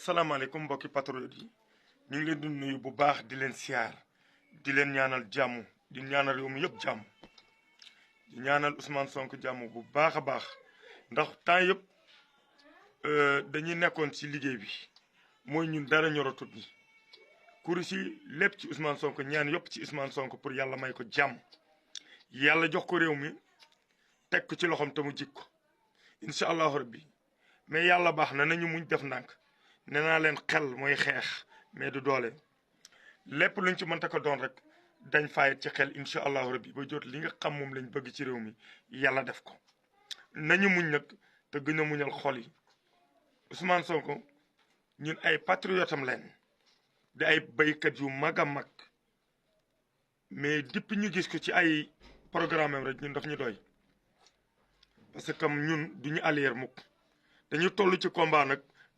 salaamaaleykum mbokki patriote yi ñu ngi leen di nuyu bu baax di leen siyaar di leen ñaanal jàmm di ñaanal réew mi yëpp jàmm di ñaanal Ousmane Sonko jàmm bu baax a baax ndax temps yëpp dañuy nekkoon ci liggéey bi mooy ñun dara ñoratut ni kuréel yi lépp ci Ousmane Sonko ñaan yëpp ci Ousmane Sonko pour yàlla may ko jàmm yàlla jox ko réew mi teg ko ci loxoom te mu jik ko incha allahu rabbi mais yàlla baax na nañu muñ def ndànk. nee naa leen xel mooy xeex mais du doole lépp luñ ci mënta ko doon rek dañ fayet ci xel incha allahu rabbi ba jot li nga xam moom lañ bëgg ci réew mi yàlla def ko nañu muñ nag te gën a muñal xol yi Ousmane Sonko ñun ay patriote am leen di ay béykat yu mag a mag mais depuis ñu gis ko ci ay programme am rek ñun daf ñu doy parce que ñun duñu allier mukk dañu toll ci combat nag